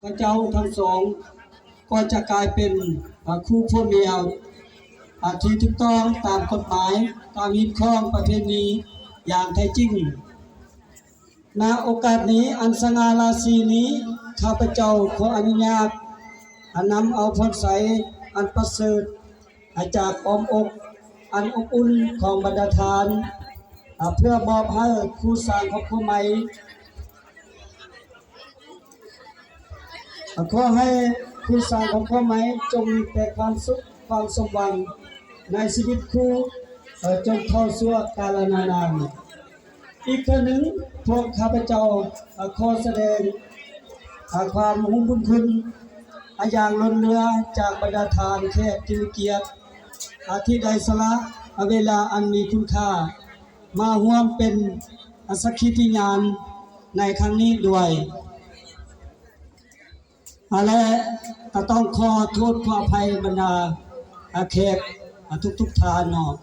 ພະເຈົ້າທັງສອງກໍຈະກາຍເປັນ ອາ ຄູ່ຜົວເມຍ ອາ ທີ່ຖືກຕ້ອງຕາມກົດໝາຍ, ຕາມຮີດຄອງປະເພນີຢ່າງແທ້ຈິງ. ນະໂອກາດນີ້ອັນສະຫງ່າລາສີນີ້, ຂ້າພະເຈົ້າຂໍອະນຸຍາດ ອາ ນຳເອົາພອນໄຊອັນປະເສີດ ອາ ຈາກອ້ອມອົກອັນອົບອຸ່ນຂອງບັນດາທ່ານ ອາ ເພື່ອມອບໃຫ້ຄູ່ສ້າງຄອບຄົວໃໝ່. ຂໍໃຫ້ຄູ່ສ້າງຄອບຄົວໃໝ່ຈົ່ງມີແຕ່ຄວາມສຸກ, ຄວາມສົມຫວັງໃນຊີວິດຄູ່ ເອີ ຈົນເທົ່າຊົ່ວກາລະນານ. ອີກເທື່ອໜຶ່ງ, ພວກຂ້າພະເຈົ້າ ເອີ ຂໍສະແດງ ເອີ ຄວາມຮູ້ບຸນຄຸນ ອາ ຢ່າງລົ້ນເຫຼືອຈາກບັນດາທ່ານແຂກທີ່ມີກຽດ ອາ ທີ່ໄດ້ສະຫຼະ ອາ ເວລາອັນມີຄຸນຄ່າ ມາຮ່ວມເປັນ ອາ ສັກຂີພະຍານໃນຄັ້ງນີ້ດ້ວຍ ອາ ແລະ ກໍຕ້ອງຂໍໂທດຂໍອະໄພບັນດາ ອາ ແຂກ ອາ ທຸກໆທ່ານເນາະ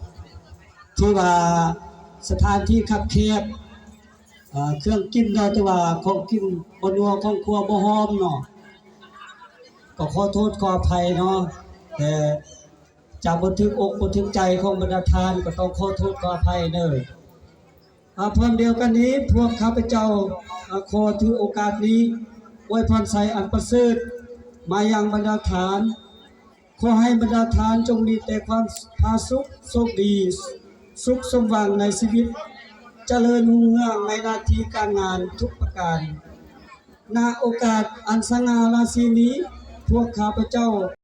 ທີ່ວ່າສະຖານທີ່ຄັບແຄບ ອາ ເຄື່ອງກິນເນາະ ແຕ່ວ່າຂອງກິນບໍ່ນົວ ຂອງຄົວບໍ່ຫອມເນາະ ກໍຂໍໂທດຂໍອະໄພເນາະ ແຕ່ ຈະບໍ່ຖືກອົກບໍ່ຖືກໃຈຂອງບັນດາທ່ານ ກໍຕ້ອງຂໍໂທດຂໍອະໄພເດີ. ອາ ພ້ອມດຽວກັນນີ້ ພວກຂ້າພະເຈົ້າ ອາ ຂໍຖືໂອກາດນີ້ອວຍພອນໄຊອັນປະເສີດມາຍັງບັນດາທ່ານ. ຂໍໃຫ້ບັນດາທ່ານຈົ່ງມີແຕ່ຄວາມຜາສຸກ, ໂຊກດີ, ສຸກສົມຫວັງໃນຊີວິດ, ຈະເລີນຮຸ່ງເຮືອງໃນໜ້າທີ່ການງານທຸກປະການ. ນະໂອກາດອັນສະຫງ່າລາສີນີ້ ພວກຂ້າພະເຈົ້າ